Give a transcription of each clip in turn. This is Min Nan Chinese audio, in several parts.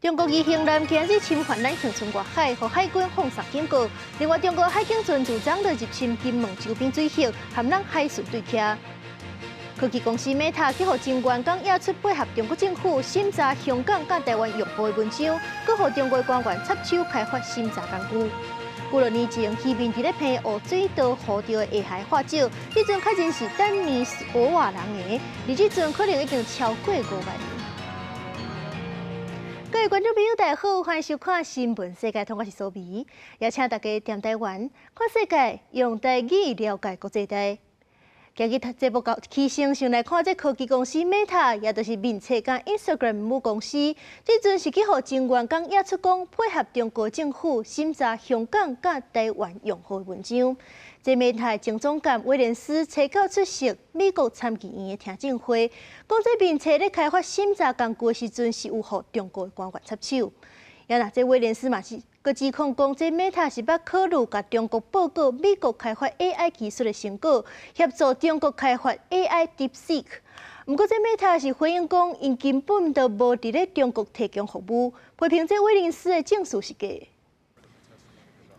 中國漁興艦今日侵犯咱恆春外海，予海軍放送警告。另外，中國海警船自昨就入侵金門周邊水域，和咱海巡對徛。科技公司 Meta 去予前員工寄出配合中國政府審查香港佮台灣用戶的文章，閣予中國官員插手開發審查工具。幾落年前，漁民佇咧棚湖水道捕著的下海化石，彼陣確認是丹尼索瓦人的，而這陣可能已經超過5萬年。各位觀眾朋友，大家好，歡迎收看《新聞世界通》，我是蘇美，也請大家踮台灣看世界，用台語了解國際大。今日節目到起先，先來看這科技公司 Meta，也就是面冊佮 Instagram 母公司，這陣是去予前員工寄出講配合中國政府審查香港佮台灣用戶的文章。這 Meta 前總監威廉斯初九出席美國參議院的聽證會，講這面冊咧開發審查工具的時陣是有予中國的官員插手。也若這威廉斯嘛是閣指控講，這 Meta 是捌考慮共中國報告美國開發 AI 技術的成果，協助中國開發 AI DeepSeek。毋過這 Meta 是回應講，𪜶根本就無佇咧中國提供服務，批評這威廉斯的證詞是假。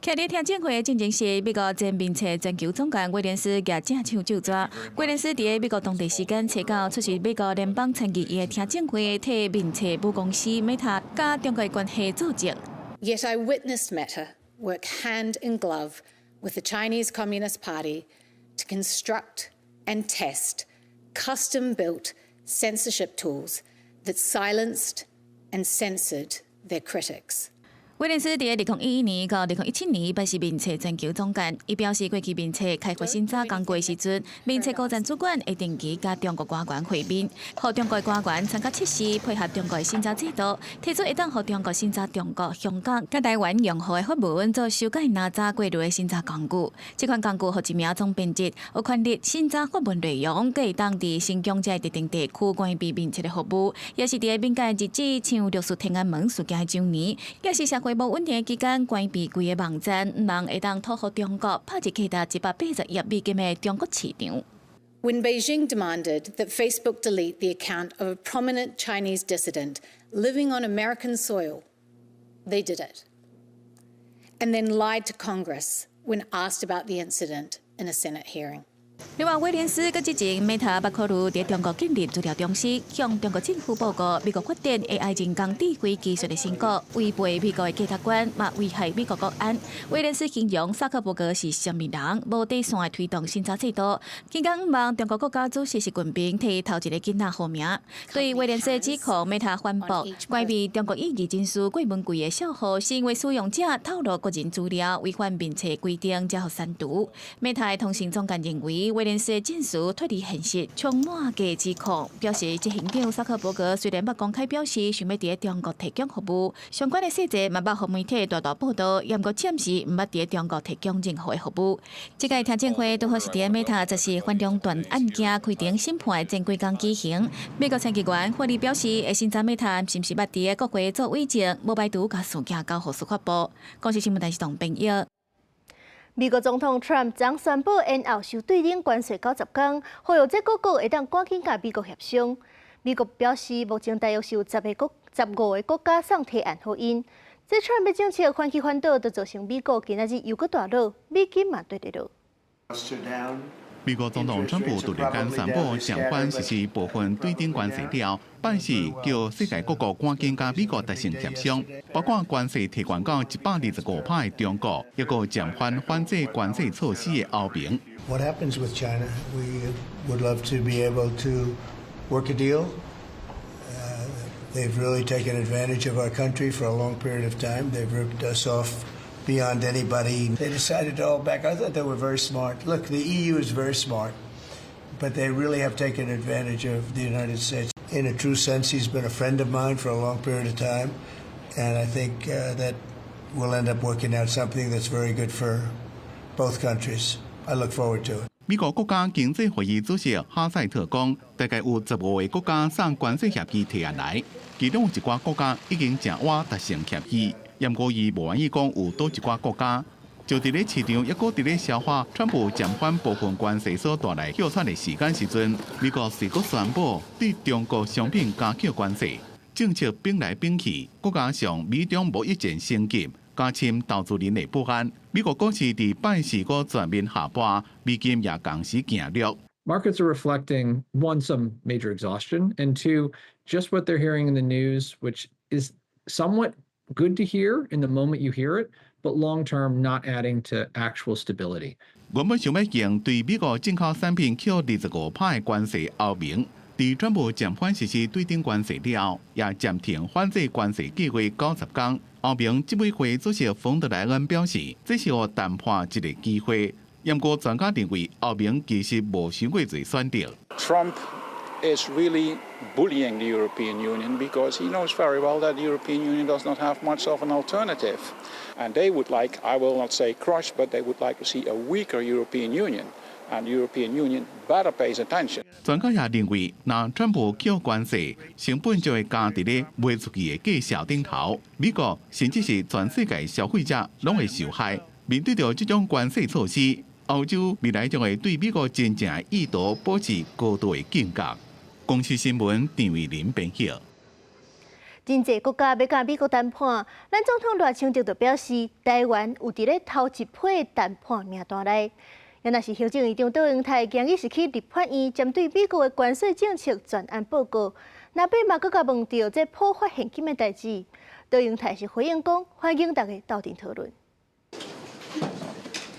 徛佇聽證會的進前是美國前面冊全球總監威廉斯舉正手就紙。威廉斯佇美國當地時間初九出席美國聯邦參議院的聽證會，替面冊母公司 Meta 佮中國關係作證。 Yet I witnessed Meta work hand in glove with the Chinese Communist Party to construct and test custom-built censorship tools that silenced and censored their critics. 威廉斯佇2011年到2017年，捌是面冊全球總監。伊表示，過去面冊開發審查工具時陣，面冊高層主管會定期佮中國官員會面，予中國官員參加測試，配合中國審查制度，提出會當予中國審查中國、香港、佮台灣用戶的發文做修改、拿查過濾的審查工具。這款工具予一名總編輯有權力審查發文內容，閣會當佇新疆這特定地區關閉面冊的服務，也是佇敏感日子，像六四天安門事件的周年，也是社會無穩定的期間，關閉規個網站，毋通會當討好中國，拍入價值180億美金的中國市場。 When Beijing demanded that Facebook delete the account of a prominent Chinese dissident living on American soil, they did it. And then lied to Congress when asked about the incident in a Senate hearing. 另外，威廉斯閣之前，Meta 捌考慮佇中國建立資料中心，向中國政府報告美國發展 AI 人工智慧技術的成果，違背美國的價值觀，嘛危害美國國安。威廉斯形容薩克伯格是雙面人，無底線的推動審查制度。更加毋望中國國家主席習近平替頭一個囡仔號名。對威廉斯的指控，Meta 反駁，關閉中國異議人士郭文貴的帳號，是因為使用者透露個人資料，違反面冊規定，才予刪除。Meta 的通訊總監認為，威廉斯的證詞脫離現實，充滿假指控，表示執行長薩克伯格雖然捌公開表示想欲佇中國提供服務，相關的細節嘛捌予媒體大大報道，毋過暫時毋捌佇中國提供任何的服務。這屆聽證會拄好是佇 Meta 十四反壟斷案件開庭審判的前幾工舉行。美國參議員霍利表示，會審查 Meta 是毋是捌佇國會做偽證，無排除共事件交予司法部。公視新聞台是董編譯。美國總統 Trump 昨宣布延後收對等關稅90天，呼籲這各國會當趕緊佮美國協商。美國表示，目前大約是有10個國、15個國家送提案予𪜶。這 Trump 的政策反起反倒，就造成美國今仔日油閣大落，美金嘛綴咧落。美國總統川普突然間宣布暫緩實施部分對等關稅了，但是叫世界各國趕緊佮美國達成協商，包括關稅提懸到125%的中國，抑閣暫緩反制關稅措施的歐盟。 What happens with China? We would love to be able to work a deal. They've really taken advantage of our country for a long period of time. They've ripped us off beyond anybody. They decided to hold back. I thought they were very smart. Look, the EU is very smart, but they really have taken advantage of the United States. In a true sense, he's been a friend of mine for a long period of time, and I think that we'll end up working out something that's very good for both countries. I look forward to it. 美國國家經濟會議主席哈塞特講，大概有15個國家送關稅協議提案來，其中有一寡國家已經誠倚達成協議。毋過伊無願意講有佗一寡國家，就佇咧市場抑閣佇咧消化川普暫緩部分關稅所帶來歇喘的時間時陣，美國隨閣宣布對中國商品加扣關稅。政策變來變去，閣加上美中貿易戰升級，加深投資人的不安。美國股市佇拜四閣全面下跌，美金也仝時行落。 Markets are reflecting, one, some major exhaustion, and two, just what they're hearing in the news, which is somewhat good to hear in the moment you hear it, but long term not adding to actual stability. 原本想欲用對美國進口產品扣25%的關稅，歐盟佇川普暫緩實施對等關稅了後，也暫停反制關稅計劃90天。歐盟執委會主席馮德萊恩表示，這是予談判一個機會。毋過專家認為，歐盟其實無傷過濟選擇。 Trump is really bullying the European Union because he knows very well that the European Union does not have much of an alternative. And they would like, I will not say crush, but they would like to see a weaker European Union. And the European Union better pays attention. 專家也認為，若川普扣關稅，成本就會加佇咧賣出去的價數頂頭。美國甚至是全世界消費者攏會受害。面對著這種關稅措施，歐洲未來將會對美國真正的意圖保持高度的警覺。公視新聞陳慧琳編譯。真濟國家欲佮美國談判，咱總統賴清德就表示，台灣有佇咧頭一批談判名單內。也若是行政院長卓榮泰今日是去立法院針對美國的關稅政策專案報告，若欲嘛閣共問著這普發現金的代誌，卓榮泰是回應講，歡迎大家鬥陣討論。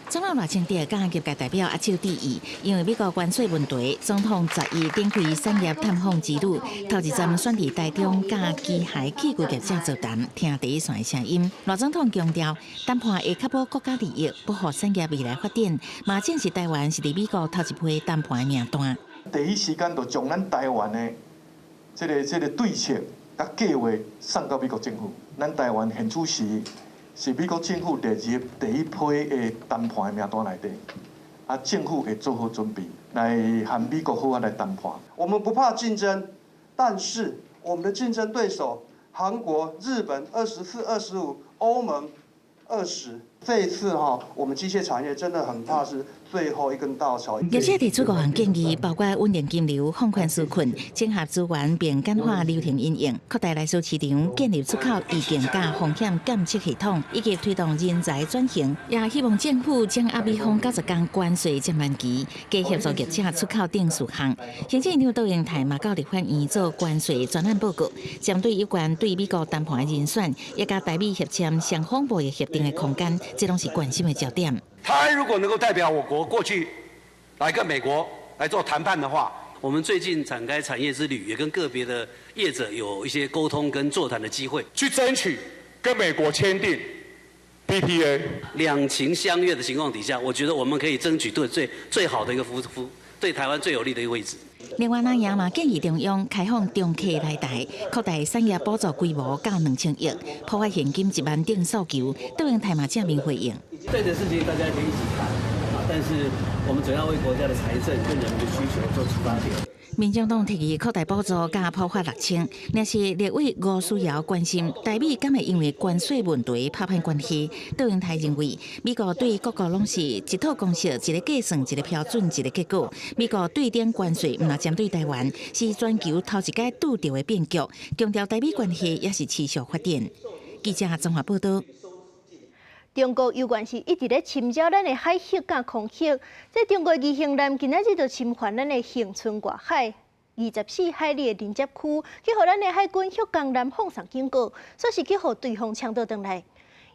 總統賴清德佮業界代表握手致意，因為美國關稅問題，總統10日展開產業探訪之旅，頭一站選佇台中佮機械器具業者座談，聽第一線的聲音。賴總統強調，談判會確保國家利益，保護產業未來發展，嘛證實台灣是佇美國頭一批談判的名單。第一時間就將咱台灣的這個對策佮計劃送到美國政府，咱台灣現此時是美國政府列入第一批的談判的名單內底，啊，政府會做好準備來和美國好好來談判。我們不怕競爭，但是我們的競爭對手韓國、日本24、25，歐盟20，這一次哈，我們機械產業真的很怕是最後一根稻草。業者提出五項建議，包括穩定金流、放寬紓困、整合資源並簡化流程應用、擴大內銷市場、建立出口預警佮風險監測系統，以及推動人才轉型。也希望政府掌握美方90天關稅暫緩期，加協助業者出口等事項。行政院長卓榮泰嘛到立法院做關稅專案報告，針對有關對美國談判的人選，也佮台美協簽雙方貿易協定的空間，這攏是關心的焦點。他如果能夠代表我國過去來跟美國來做談判的話，我們最近展開產業之旅，也跟個別的業者有一些溝通跟座談的機會，去爭取跟美國簽訂 BTA。兩情相悅的情況底下，我覺得我們可以爭取對最最好的一個服服對台灣最有利的一個位置。另外，咱也嘛建議中央開放中客來台，擴大產業補助規模到2000億，普發現金1萬等訴求，卓榮泰嘛正面回應。對的事情大家可以一起談，但是我們主要為國家的財政跟人民的需求做出發點。民眾黨提議擴大補助佮普發6000，若是立委吳思瑤關心台美敢會因為關稅問題拍歹關係，卓榮泰認為美國對各國攏是一套公式、一個計算、一個標準、一個結果。美國對等關稅毋但針對台灣，是全球頭一擺拄著的變局，強調台美關係也是持續發展。記者綜合報道。中國猶原是一直咧侵擾咱的海域佮空域。這中國魚行艦今仔日就侵犯咱的恆春外海24海里的鄰接區，去予咱的海軍福岡艦放送警告，說是去予對方搶倒轉來。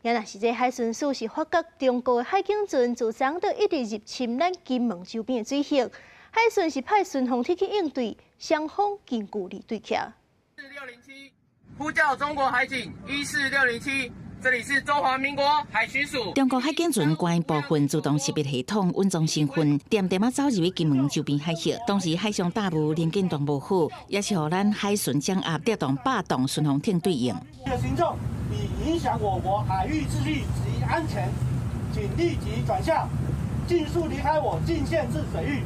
也若是這海巡署是發覺中國的海警船自昨都一直入侵咱金門周邊的水域，海巡是派順風艇去應對，雙方近距離對徛。 4607，呼叫中國海警14607。這裡是中華民國海巡署。中國海警船關部分自動識別系統隱藏身份，恬恬仔走入去金門周邊海域。當時海上大霧，能見度無好，也是予咱海巡掌握調動8棟順風艇對應。行動已影響我國海域秩序及安全，請立即轉向，盡速離開我禁限制水域，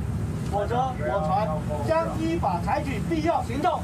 否則我船將依法採取必要行動。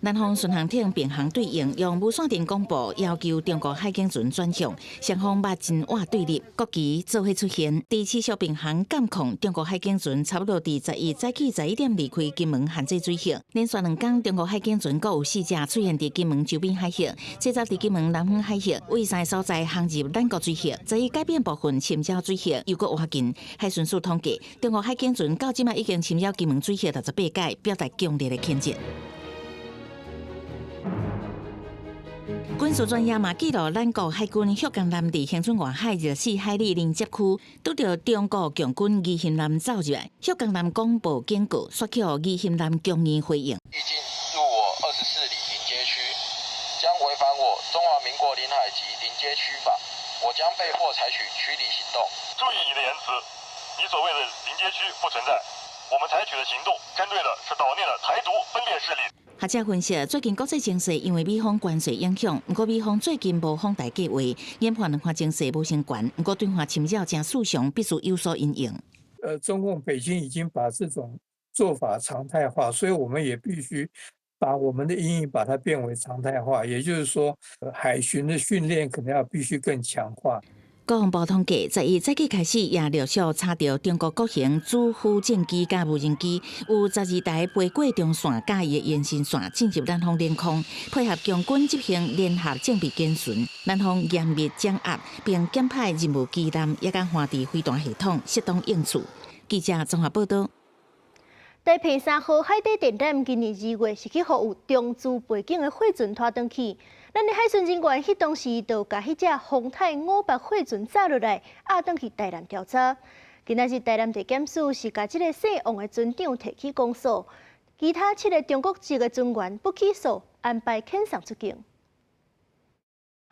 南方巡航艇並行對應，用無線電廣播要求中國海警船轉向，雙方捌真活對立，國旗做伙出現。佇持續並行監控中國海警船，差不多佇11早起11點離開金門限制水域。連續2工，中國海警船閣有四隻出現佇金門周邊海域，這次佇金門南方海域，為三個所在航入咱國水域，11改變部分侵擾水域，又閣倚近。海巡署統計，中國海警船到這馬已經侵擾金門水域68擺，表達強烈的譴責。軍事專業嘛記錄，咱國海軍福岡艦佇恆春外海24海里鄰接區，拄著中國共軍魚鱗艦走入來，福岡艦廣播警告，煞予魚鱗艦強硬回應。已進入我24里鄰接區，將違反我中華民國領海及鄰接區法，我將被迫採取驅離行動。注意你的言辭，你所謂的鄰接區不存在，我們採取的行動針對的是島內的台獨分裂勢力。學者分析，最近國際情勢因為美方關稅影響，毋過美方最近無訪台計劃，研判兩岸情勢無成懸，毋過對華侵擾誠事常，必須有所因應。中共北京已經把這種做法常態化，所以我們也必須把我們的因應把它變為常態化，也就是說，海巡的訓練可能要必須更強化。國防部統計，11早起開始，也陸續查著中國國營主副戰機佮無人機，有12台飛過中線佮伊的延伸線進入南方領空，配合共軍執行聯合戰備檢巡，南方嚴密掌握，並檢派任務機艦也佮環地飛彈系統適當應處。記者綜合報道。台澎3號海底電纜今年2月是去予有中資背景的貨船拖轉去，咱的海巡人員彼當時就共彼隻風泰500貨船紮落來，押轉去台南調查。今仔日台南地檢署是共這个姓王的船長提起公訴，其他7個中國籍的船員不起訴，安排遣送出境。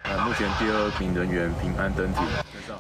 目前第二名人員平安登艇。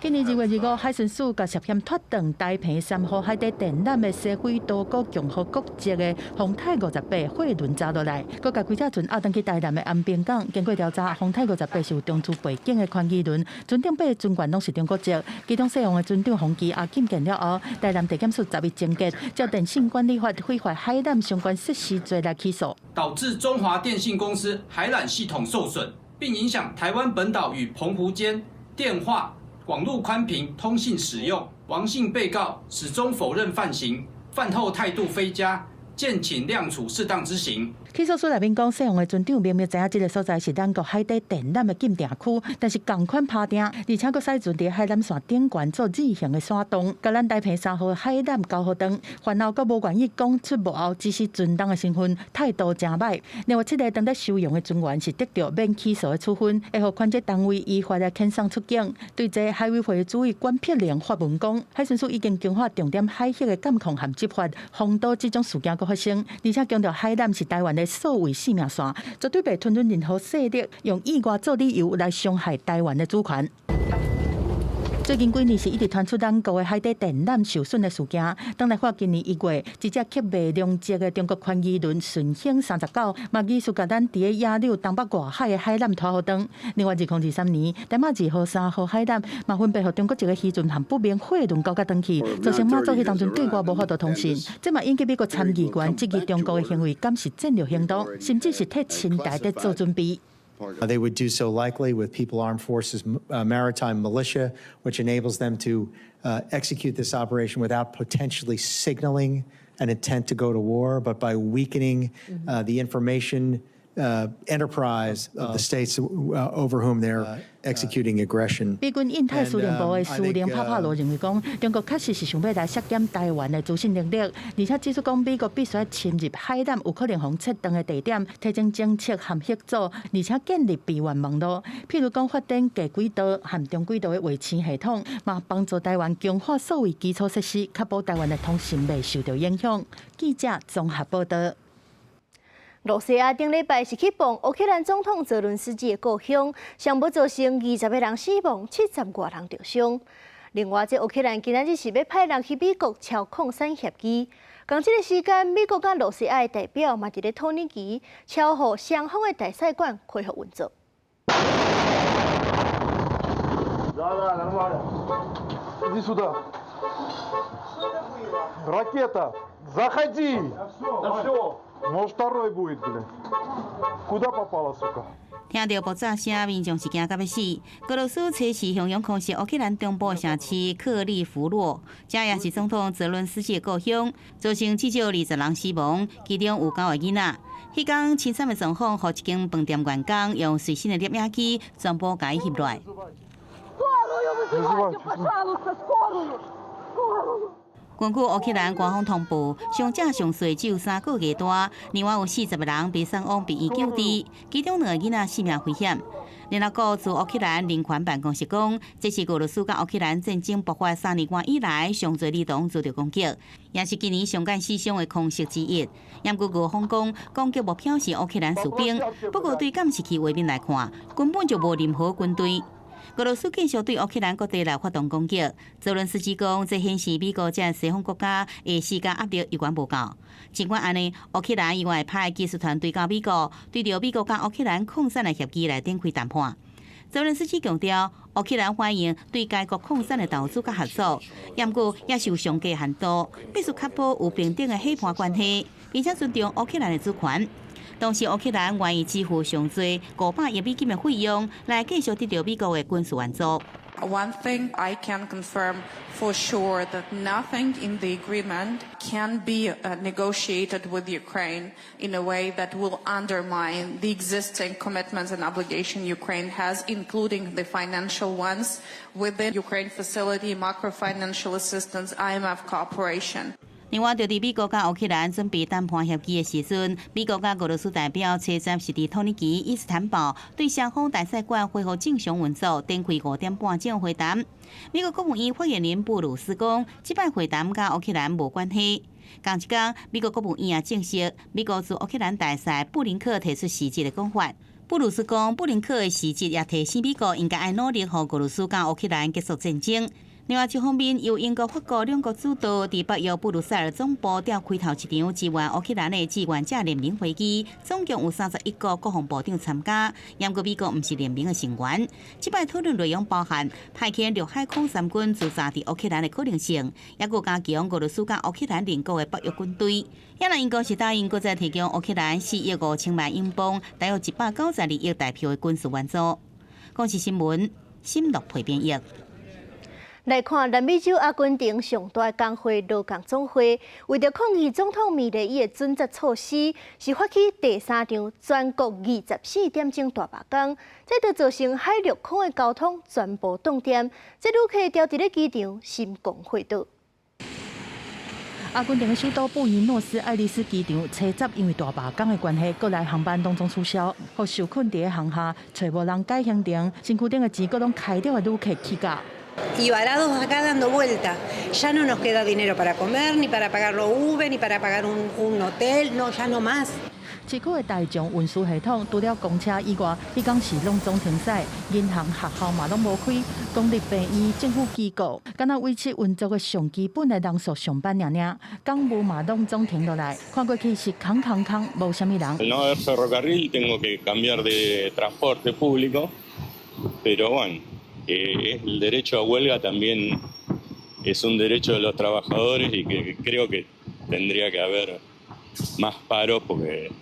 今年2月25，海巡署共涉嫌拖斷台澎3號海底電纜的西非多哥共和國籍的風泰58貨輪紮落來，閣共規隻船押轉去台南的安平港。經過調查，風泰58是有中資背景的寬機輪，船頂8個船員攏是中國籍。其中姓王的船長馮基押禁見了後，台南地檢署11偵結，照電信管理法毀壞海纜相關設施罪來起訴，導致中華電信公司海纜系統受損，並影響台灣本島與澎湖間電話、網路寬頻通信使用。王姓被告始終否認犯行，犯後態度非佳，建請量處適當之刑。起訴書內面講，姓王的船長明明知影這个所在是咱國海底電纜的禁定區，但是仝款拍碇，而且閣駛船佇海纜線頂懸做 Z 型的線洞，共咱台澎3號海纜交予斷，犯後閣無願意講出幕後指使船東的身份，態度誠䆀。另外7個當咧收容的船員是得著免起訴的處分，會予牽制單位依法來遣送出境。對這海委會主委管碧玲發文講，海巡署已經強化重點海域的監控和執法，防堵這種事件閣發生，而且強調海纜是台灣的所謂生命線，絕對袂吞忍任何勢力用意外做理由來傷害台灣的主權。最近幾年是一直傳出咱國的海底電纜受損的事件。當來看今年1月，一隻刻賣兩隻的中國寬機輪順興39，嘛疑似共咱佇咧野柳東北外海的海纜拖予斷。另外，2023年，台馬2號、3號海纜嘛分別予中國一个漁船和不明貨輪勾結斷去，造成馬祖彼當陣對外無法度通訊。這嘛引起美國參議員質疑中國的行為，敢是戰略行動，甚至是替侵台佇做準備。 They would do so likely with People Armed Forces maritime militia, which enables them to execute this operation without potentially signaling an intent to go to war, but by weakening the information enterprise of the states over whom they're executing aggression. 美軍印太司令部的司令帕帕羅認為講，中國確實是想欲來削減台灣的資訊能力，而且指出講美國必須侵入海纜有可能予切斷的地點，提前偵測和協助，而且建立備援網路，譬如講發展低軌道和中軌道的衛星系統，嘛幫助台灣強化數位基礎設施，確保台灣的通訊袂受到影響。記者綜合報道。露西亞頂禮拜是去磅烏克蘭總統澤倫斯基的故鄉，上無造成20個人死亡，70外人著傷。另外，這烏克蘭今仔日是欲派人去美國敲礦產協議。仝這个時間，美國佮露西亞的代表嘛佇咧土耳其敲予雙方的大使館恢復運作。 Да, да, нормально. Иди сюда. Ракета, заходи. Да все. Может, второй будет, блин. Куда попала, сука? 聽著爆炸聲，民眾是驚甲欲死。俄羅斯初時雄勇空襲烏克蘭中部城市克利夫洛，這也是總統澤倫斯基的故鄉，造成至少20人死亡，其中有九個囡仔。彼工凄慘的狀況，予一間飯店員工用隨身的攝影機全部共伊翕落來。根據烏克蘭官方通報，傷者上細只有3個月大，另外有40個人被送往病院救治，其中兩個囡仔性命危險。聯合國駐烏克蘭人權辦公室講，這是俄羅斯佮烏克蘭戰爭爆發3年外以來上濟兒童遭著攻擊，也是今年上懸死傷的空襲之一。毋過俄方講，攻擊目標是烏克蘭士兵，不過對監視器畫面來看，根本就無任何軍隊。俄羅斯繼續對烏克蘭各地來發動攻擊。澤倫斯基講，這顯示美國這西方國家的施加壓力猶原無夠。儘管按呢，烏克蘭猶會派技術團隊到美國，對著美國佮烏克蘭礦產的協議來展開談判。澤倫斯基強調，烏克蘭歡迎對該國礦產的投資佮合作，毋過也是有上低限度，必須確保有平等的伙伴關係，並且尊重烏克蘭的主權。同時，烏克蘭願意支付上濟500億美金的費用，來繼續得著美國的軍事援助。 One thing I can confirm for sure that nothing in the agreement can be negotiated with Ukraine in a way that will undermine the existing commitments and obligation Ukraine has, including the financial ones within Ukraine facility, macro financial assistance, IMF cooperation. 另外，就佇美國佮烏克蘭準備談判協議的時陣，美國佮俄羅斯代表初十是佇土耳其伊斯坦堡對雙方大使館恢復正常運作，展開5點半鐘會談。美國國務院發言人布魯斯講，這擺會談佮烏克蘭無關係。仝一工，美國國務院也證實，美國駐烏克蘭大使布林克提出辭職的講法。布魯斯講，布林克的辭職也提醒美國應該愛努力，予俄羅斯佮烏克蘭結束戰爭。另外一方面，由英國、法國兩國主導，佇北約布魯塞爾總部召開頭一場支援烏克蘭的志願者聯盟會議，總共有31個國防部長參加。毋過美國毋是聯盟的成員。這擺討論內容包含派遣陸海空三軍駐紮佇烏克蘭的可能性，抑閣加強俄羅斯佮烏克蘭鄰國的北約軍隊。也若英國是答應閣再提供烏克蘭4億5千萬英鎊，大約192億台幣的軍事援助。公視新聞，新樂培編譯。來看南美洲阿根廷上大工會勞工總會，為著抗議總統米雷伊的準則措施，是發起第三場全國24點鐘大罷工，這就造成海陸空的交通全部凍點，這旅客牢佇咧機場心狂火倒。阿根廷的首都布宜諾斯艾利斯機場，初十因為大罷工的關係，國內航班攏總取消，予受困佇咧航廈，揣無人改行程，身軀頂的錢閣攏開了的旅客氣甲。 Y varados acá dando vuelta. Ya no nos queda dinero para comer, ni para pagar lo Uber, ni para pagar un hotel, no, ya no más. 市區的大眾運輸系統除了公車以外，彼工是攏總停駛，銀行、學校嘛攏無開，公立病院、政府機構，敢若維持運作的上基本的人數上班爾爾，工務嘛攏總停落來，看過去是空空空，無啥物人。 Al no haber ferrocarril tengo que cambiar de transporte público, pero bueno. El derecho a huelga también es un derecho de los trabajadores y que creo que tendría que haber más paro porque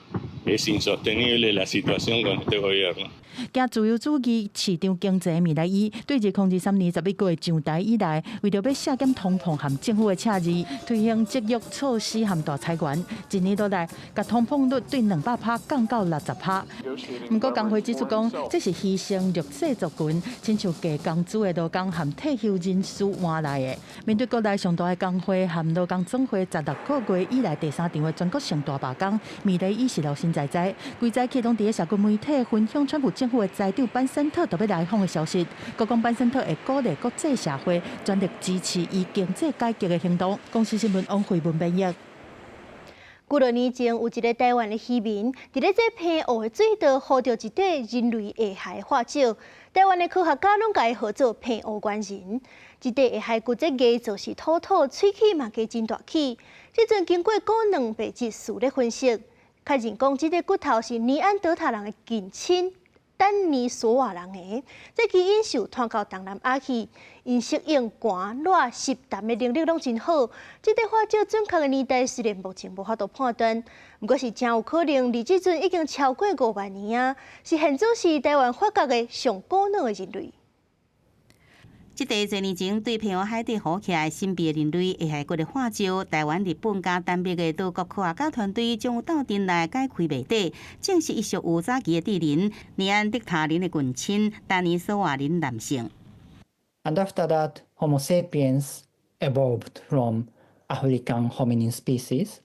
es insostenible la situación con este gobierno. 驚自由主義市場經濟米萊伊，對2023年11月上台以來，為著欲削減通膨和政府的赤字，推行節約措施和大裁員，一年落來，共通膨率對200趴降到60趴。毋過工會指出講，這是犧牲弱勢族群，親像低工資的勞工和退休人士換來的。面對國內上大的工會和勞工總會16個月以來第三場的全國性大罷工，米萊伊是勞心在在，規早起攏佇咧社群媒體分享川普政府的財長班森特就欲來訪的消息，閣講班森特會鼓勵國際社會全力支持伊經濟改革的行動。公視新聞王慧文編譯。幾若年前，有一个台灣的漁民，佇咧這澎湖的水道捕著一塊人類遺骸化石。台灣的科學家攏共伊號做澎湖猿人。這塊遺骸骨質硬就是土土，喙齒嘛加真大齒。這陣經過高蛋白質序列分析，確認講這塊骨頭是尼安德塔人的近親。丹尼索瓦人的，這基因受傳到東南亞去，𪜶適應寒熱濕澹的能力攏真好。這塊化石準確的年代雖然目前無法度判斷，毋過是誠有可能，離這陣已經超過5萬年啊，是現做是台灣發覺的上古老的人類。這塊濟年前對澎湖海底挖起來神秘的人類遺骸骨的化石，台灣、日本佮丹麥的多國科學家團隊將鬥陣來解開謎底，證實伊屬有早期的智人尼安德塔人的近親丹尼索瓦人男性。 And after that, Homo sapiens evolved from African hominin species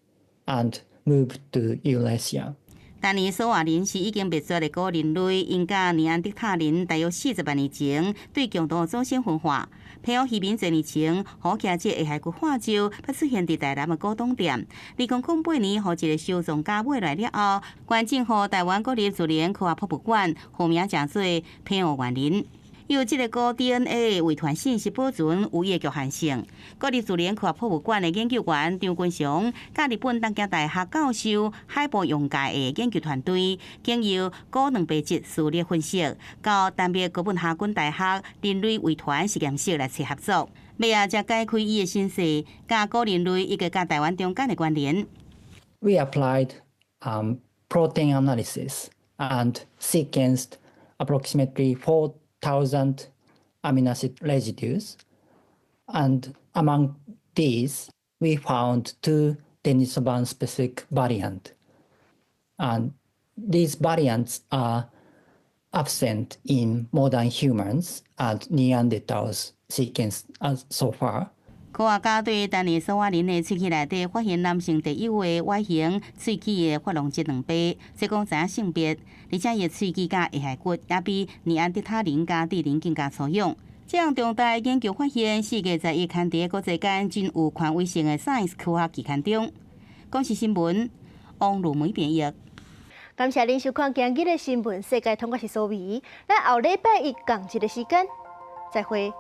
and moved to Eurasia. 丹尼索瓦人是已經滅絕的古人類，𪜶佮尼安德塔人大約40萬年前對共同祖先分化。澎湖漁民濟年前挖起這遺骸骨化石，捌出現佇台南的古董店。2008年，予一個收藏家買來了後，捐贈予台灣國立自然科學博物館，號名成做澎湖猿人。由這個古 DNA 遺傳信息保存有伊的局限性。國立自然科學博物館的研究員張君祥，佮日本東京大學教授海部陽介的研究團隊，經由古蛋白質序列分析，到丹麥哥本哈根大學人類遺傳實驗室來齊合作，欲仔才解開伊的身世，佮古人類以及佮台灣中間的關聯。 We applied protein analysis and sequenced approximately 4,000 amino acid residues, and among these, we found two Denisovan specific variant. And these variants are absent in modern humans and Neanderthals sequenced so far. 科學家對丹尼索瓦人的喙齒內底發現男性特有的 Y 型喙齒的珐琅質蛋白，這講知影性別，而且伊的喙齒佮遺骸骨也比尼安德塔人佮智人更加粗勇。這項重大研究發現，4月11刊佇國際間真有權威性的 Science 科學期刊中。公視新聞，王如梅編譯。感謝您收看今日的新聞世界通，我是蘇美。咱後禮拜一仝一个時間，再會。